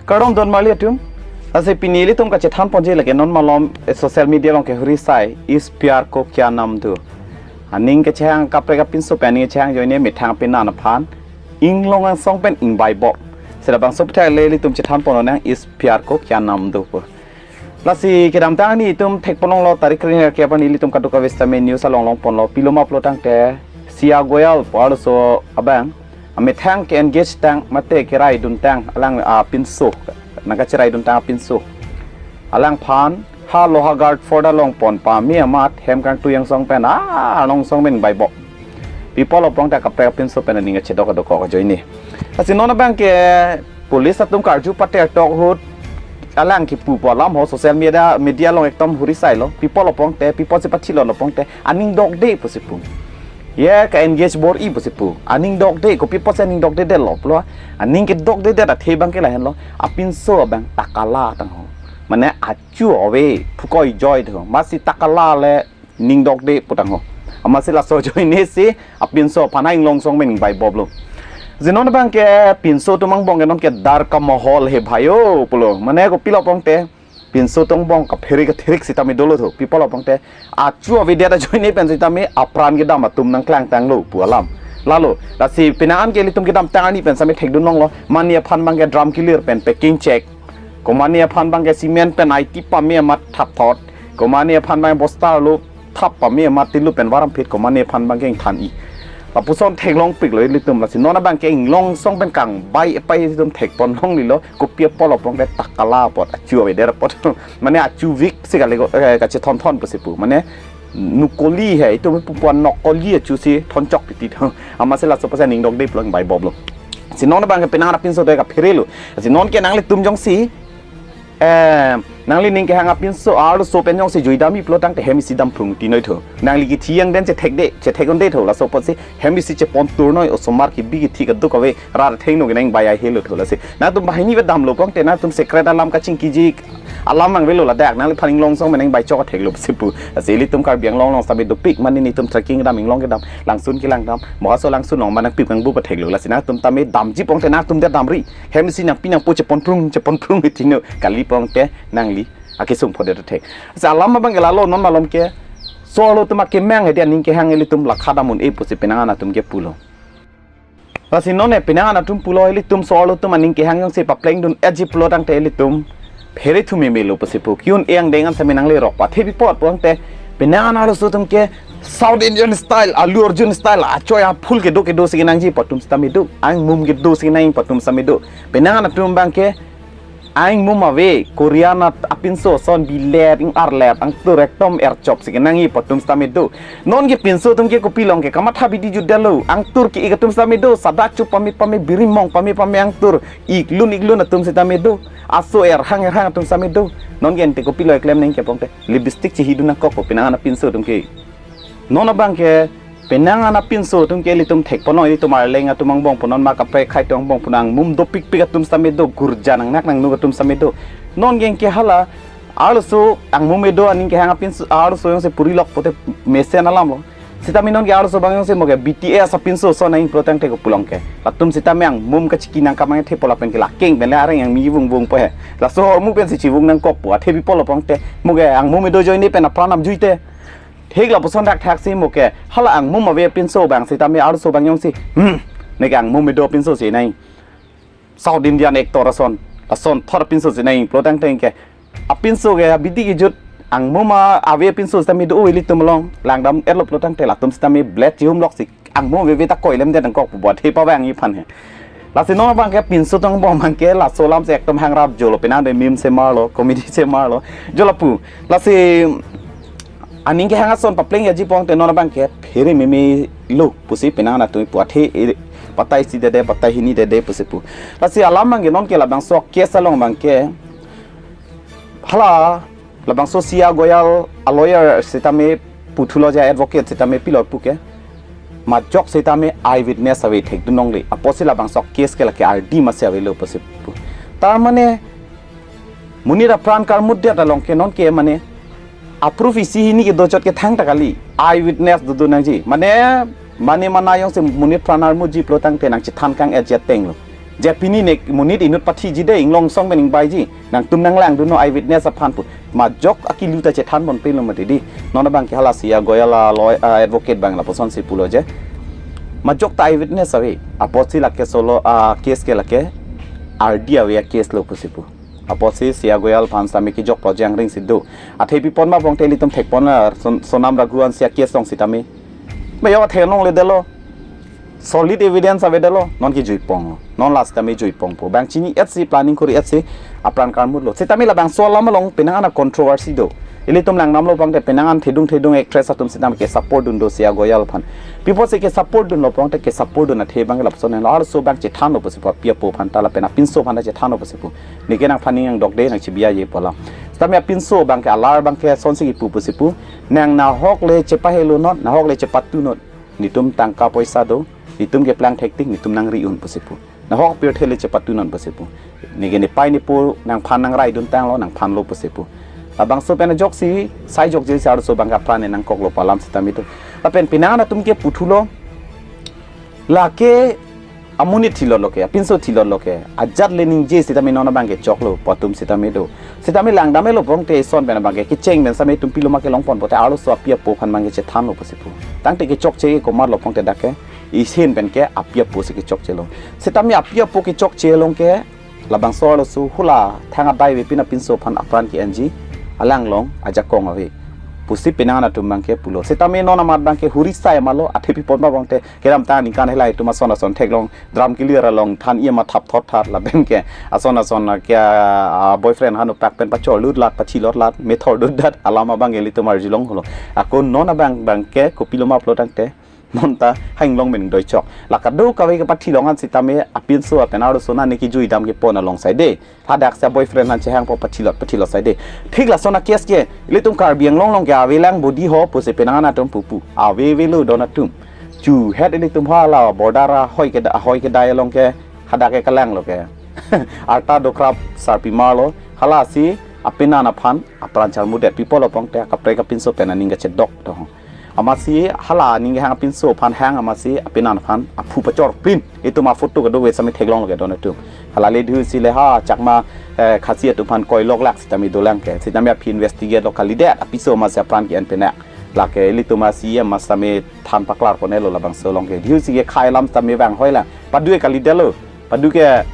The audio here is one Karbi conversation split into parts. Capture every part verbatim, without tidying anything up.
Kardom don marli atum. Lasi pini ilitum kachethan ponji lake non malom, eh, social media along kehuri sai, "Is pyar ko kya naam do?" Aning kechehang kaprek apinso pen aning kechehang ajoine methang pinan aphan inglong angsong pen ingbai bop. Seta bangso pethak le ilitum chethan pon lonang, "Is pyar ko kya naam do" pu. Lasi kedamtang arni itum thek pon longlo, tarik kre-hini arni ilitum kadokave sitame news along long ponlo, pilo ma pulo tangte Shreya Goyal pu arloso abang amethang ke-engage tang mate kerai dun tang alang apinso, nangkacherai dun tang apinso, alangphan ha Lohgarh fort along pon pame amat hem kangtui angsong pen, ah, arnong song pen bai bop. Pi apot lo pulo tangte kaprek apinso pen aning kachedok dokok ajoine. Lasi non abang ke police atum karju pater tok ahut alang kipu pu alam ho social media, media along ekdom huri sailo. Pi apot lo pulo tangte, pi apotsi pathilo lo pulo tangte, aning dokde pusi pu. Ye ka-engage bor-i pusi pu. Aning dokde, kopi apotsi aning dokdedetlo pulo. Aning kedokdedet athe abang ke lahenlo. Apinso abang takala tang ho. Mane achu ave, phukoi joi tho. Amatsi takala le ning dokde pu tang ho. Amatsi laso ajoine si apinso aphan inglong song pen bai bop lo. Lasi non abang ke pinso atum angbong ke non ke डर का माहौल है भाइयों pulo. Mane kopilo pulo tangte pinso atum angbong kaphere kathirik sitame dolo tho. Pi apot lo pulo tangte achu avedet ajoine pen sitame apran kedam atum nangklang tanglo pu alam. Lalo, lasi penang an ke ilitum kedamtang arni pen sitame thekdun longlo. Mane aphan abang ke drum kilir pen packing check. Komane aphan abang ke cement pen aiti pame amat thap thot. Komane aphan abang bosta lo thap pame amat tilu pen varam phit, komane aphan abang ke ingthan-i. Lapuson theklong piklo ilitum, lasi non abang ke inglong song pen kangbai epai ilitum thek pon longlelo, kopi apot lo pulo tangte takala apot, achu avedet apot. Mane achu vik si kali ko, eh, kachethon thon pusi pu. Mane nokoli hai, itum pu puan nokoli achu si thon chok titi tho. Amatsi laso apotsi aning dokde pulo bai bop lo. Lasi non abang ke penang apinso do kaphere lo. Lasi non ke nanglitum jongsi, eh, nanglining kehang apinso arloso pen jongsi jui dam-i pulo tangte hem isi dam phrung ti noi tho. Nangli kithi angden chethekde, chethek unde tho. Laso apotsi hem isi chepon tur noi, osomar kibi kithi kadokave rat athengno kenang bai ai helo tho. Lasi nangtum banghini ave damlo pulo tangte nangtum secret alam kachingkiji alam nang avelo ladak, nangliphan inglong song pen nang bai chok atheklo pusi pu. Lasi ilitum Karbi Anglong along sitame dopik, mane netum trekking kedam, inglong kedam, langsun kelang dam, mohaso langsun along ma nangpip kangbu atheklo. Lasi nangtum tame damji pulo tangte nangtum det damri. Hem isi nangpi nangpo chepon phrung, chepon phrung iti noi, kali pulo tangte nangli akesung phodet athek. Lasi alam abang ke lalo, non malom ke so-arlo atum akemang hedi aning kehang ilitum lakha dam un-e pusi penang an atum ke pulo. Lasi non e penang an atum pulo, ilitum so-arlo atum aning kehang jongsi papleng dun-etji pulo tangte ilitum phere thu meme lo pusi pu. Ki-un-e angdeng an sitame nanglerok, athe pi apot pulo tangte penang an arloso atum ke South Indian style, Allu Arjun style, achoi aphul kedo kedo si kenangji pu atum sitame do, angmum kedo si kenangji pu atum sitame do. Penang an atum abang ke angmum ave, Korean at apinso ason bilet, ing-arlet, angtur ekdom erchop si kenangji pu atum sitame do. Non ke pinso atum ke kopi along ke kamatha bidi jutdetlo, angtur ke-ik atum sitame do, sada chup pame pame, biri mong pame pame, angtur iklun iklun atum sitame do, aso erhang erhang atum sitame do. Non ke ante kopilo eklem nangji ke pulo tangte lipstick chihidun nangkok ko penang an apinso atum ke. Non abang ke penang an apinso atum ke ilitum thek pon long, ilitum Arleng atum angbong pu non ma kaprek akhai atum angbong pu angmum dopikpik atum sitame do, gurja nangnak nangnuk atum sitame do. Non ke hala arloso angmum edo aning kehang apinso arloso jongsi puri lok pote mesen alam lo. Sitame non ke arloso abang jongsi mo ke B T S apinso ason nangji pulo tangte kopi along ke. Latum sitame angmum kachiki nangkam angthe pu lapen ke lakeng pen le areng angmi vung vung po he. Laso ahormu pensi chivung nangkok pu, athe pi apot lo pulo tangte mo ke angmum edo ajoine pen apran namjui te. Thik lapuson thakthak si mo ke hala angmum ave apinso abang sitame arloso abang jongsi, hmm, ne ke angmum edo apinso si nangji. South Indian actor ason, ason thor apinso si nangji pulo tangte ke apinso ke abidi kejut, angmum ave apinso sitame do ilitum along, langdam-etlo pulo tangte latum sitame blade chihum lok si angmum ave ave ta koilem det nangkok pu bot he pavangji aphan he. Lasi non abang ke pinso atum angbong abang ke laso alam si ekdom hangrap jolo, penang de meme semar lo, comedy semar lo, jolo pu. Lasi aning kehang ason papleng etji pulo tangte non abang ke phere meme lo pusi penang an atum pu, athe e, batai isi dede, batai hini dede pusi pu. Lasi alam abang ke non ke labangso case along abang ke hala labangso Shreya Goyal a lawyer sitame puthulo, ja advocate sitame pilo pu ke majok sitame eyewitness ave thekdun longle, apotsi labangso case ke lake ardi masi avelo pusi pu. Tar mane monit apran karmutdet along ke non ke mane a-proof isi hini kedo chot ke thangta kali, eyewitness dodo nangji. Mane, mane mana jongsi monit apran armutji pulo tangte nangchethan kang-etji ateng lo. Je pini nek monit inut pathiji de, inglong song pen ingbaiji. Nangtum nanglangdunnon eyewitness aphan pu. Majok akilu ta chethan ponpe lo mati di. Non abang ke hala Sriya Goyal a law-, a advocate abang lapusonsi pulo je. Majok ta eyewitness ave. Apotsi lake solo a case ke lake ardi ave a case lo pusi pu. Apotsi Sriya Goyal aphan sitame kejok project angring si do. Athe pi pon ma pongte ilitum thekpon a Son-, Sonam Raghuwanshi a case along sitame. Ba yo thek nong le delo. Solid evidence ave delo, non ke juipong. Non la sitame juipongpo. Bang chini etsi planning kori etsi apran karmut lo. Sitame labangso alam along penang an a controversy do. Ilitum langdamlo pangte penang an thedung thedung actress atum sitame ke support dun do Sriya Goyal aphan. Pi pusi ke support dunlo pangte ke support dun athe abang lapuson lo. Arloso abang chethanlo pusi pu api apo aphan ta lapen apinso aphan ta chethanlo pusi pu. Neke nangphan ning nangdok de nangchibiya ye pu alam. Sitame apinso abang ke alar abang ke asonsi kipu pusi pu. Nang nahok le chepahelonon, nahok le chepatunon. Netum tangka poisa do, netum keplang thektik, netum nangri un pusi pu. Nahok pirthe le chepatunon pusi pu. Neke nepei nepo nangphan nangraidun tanglo, nangphanlo pusi pu. Labangso pen ajoksi, sai jokjesi arloso abang ke apran nangkoklo pu alam sitame do. Lapen penang an atum ke puthulo. Lake amonit thilot lo ke, apinso thilot lo ke. Ajat le ningje sitame non abang ke choklo, pu atum sitame do. Sitame langdamlo pangte ison pen abang ke, kecheng pen sitame tum pilo ma kelong pon pote arloso api apo aphan abang ke chethanlo pusi pu. Tangte kechokche komatlo pangte dak ke, isen pen ke api apo si kechokchelo. Sitame api apo kechokche along ke, labangso arloso hula thang adai ave pin apinso aphan apran ke-enji, alang along ajakong ave. Pusi penang an atum abang ke pulo. Sitame non amat abang ke huri sai ma lo, athe pi pon ma pangte, kedamtang aningkan helai atum ason ason theklong, drum clear along than ema thap thot that lapen ke ason ason ke a boyfriend hanu pak pen pachor lutlat, pathi lotlat, methor lutlat, alam abang ke ilitum arjulonglo. Ako non abang abang ke kopilo ma pulo tangte, non ta hanglong pen doi chok. La kadokave kepathi long an sitame apinso apen arloso nane kijui dam kepon along sai de. Hadak si a boyfriend aphan chehangpo pathilot, pathilot sai de. Thik lason a case ke, ilitum Karbi Anglong along ke avelang bodi ho pusi penang an atum pupu. Avevelo don atum. Chuhet ilitum hala border ahoi keda-, ahoi kedai along ke, hadak ke kalanglo ke. Arta dokrap sarpi marlo, halasi apenan aphan apran charmudet, pi pulo pangte kaprek apinso pen aning kachedok do. Amatsi hala aning kehang apinso aphan hang amatsi apenan aphan aphu pachor pin. Itum a photo kadokave sitame theklonglo ke don atum. Hala le dhiu si le ha Chakma, eh, Khasi atum aphan koilok lak sitame dolang ke. Sitame aphi investigate lo kalidet apiso amatsi apran ke-en penak. Lake ilitum a C M amat sitame than paklar ponelo labangso along ke. Dhiu si ke khei alam sitame vang hoilang. Padu ke kalidetlo. Padu ke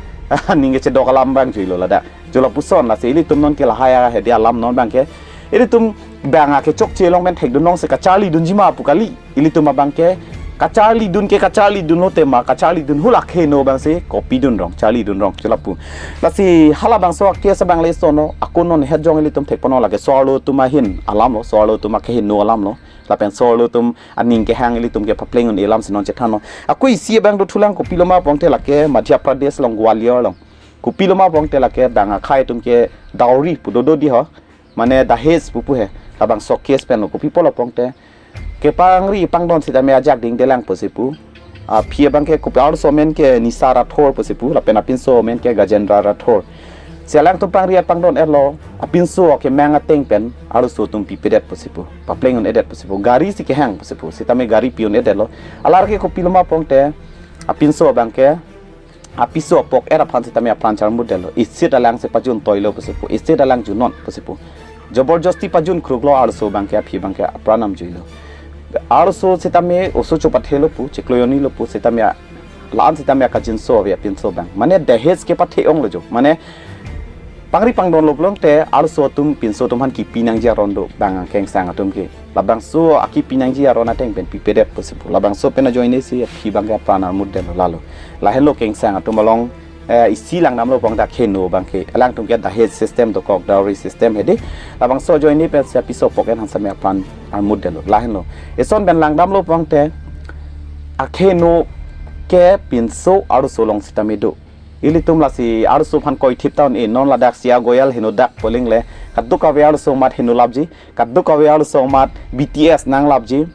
aning kechedok alam abang juilo ladak. Jo lapuson lasi ilitum non ke lahai a hedi alam non abang ke. Ilitum abang a kechokche along pen thekdun long si kacharlidunji ma pu kali. Ilitum abang ke kacharlidun ke kacharlidunlo tema, kacharlidun hula kheno abang si kopidun rong, charlidun rong jo lapu. Lasi halabangso a case abang le sono, ako non het jong ilitum thekponlo lake so-arlo atum ahin alamlo, so-arlo atum akeheno alamlo. Lapen so-arlo atum aning kehang ilitum ke papleng un-e alam si non chethanlo. Ako isi abang dothulang kopilo ma pangte lake Madhya Pradesh along Gwalior along. Kopilo ma pangte lake abang akhei atum ke dowry pu do do di ho. Mane dahej pupu he. Labangso case pen lo kopi pulo pangte. Kepangri pangdon sitame ajak dingdelang pusi pu. Aphi abang ke kopi arloso amen ke Nisha Rathore pusi pu. Lapen apinso amen ke Gajendra Rathore. Si alangtum pangri pangdon-etlo. Apinso kemang ateng pen arloso atum pipedet pusi pu. Papleng un-edet pusi pu. Gari si kehang pusi pu. Sitame gari pi un-edetlo. Alar ke kopilo ma pangte. Apinso abang ke apiso apok-et aphan sitame apran charmudetlo. Isit alang si pajun toilo pusi pu. Isit alang junnon pusi pu. Joborjosti pajun kruklo arloso abang ke aphi abang ke apran amjuilo. Arloso sitame oso chopathelo pu, chiklo jonni lo pu sitame a-, la-an sitame akajinso ave apinso abang. Mane dahej kepathe-onglo jo. Mane pangri pangdonlo pulote arloso atum pinso atum aphan kipi nangji aron do abang kengsang atum ke. Labangso akipi nangji aron ateng pen pipedet pusi pu. Labangso pen ajoine si aphi abang ke apran armudetlo lalo. Lahenlo kengsang atum along, eh, isi langdamlo pangte kheno abang ke. Alangtum ke dahej system dokok, dowry system hedi. Labangso ajoine pen si apiso apok-et aphan sitame apran armudetlo. Lahenlo. Eson pen langdamlo pangte akheno ke pinso arloso along sitame do. Ilitum lasi arloso aphan koithip ta un-e non ladak Sriya Goyal henodak pu aling le. Kadokave arloso amat henolapji. Kadokave arloso amat B T S nanglapji.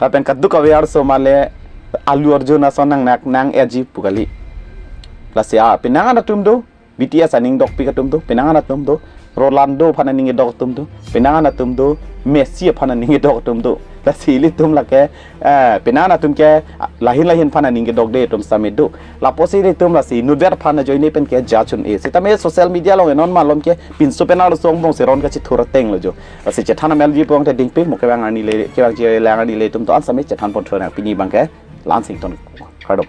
Lapen kadokave arloso amat le Allu Arjun ason nang nak nang-etji pu kali. Lasi a penang an atum do. B T S aning dokpik atum do. Penang an atum do. Rolando aphan aning kedok atum do. Penang an atum do. Messi aphan aning kedok atum do. Lasi ilitum lake, eh, penang atum ke, ah, lahin lahin aphan aning kedokde atum sitame do. Lapusi ilitum lasi inutvet aphan ajoine pen ke judge un-e. Sitame social media along non malom ke pinso penang lo song bong seron kachithur ateng lo jo. Lasi chethan amelji pong te dingpi mo kevang arni le, kevang chelang arni le atum to-an sitame chethan pon thur nang pini abang ke la-an si ington. Kardom.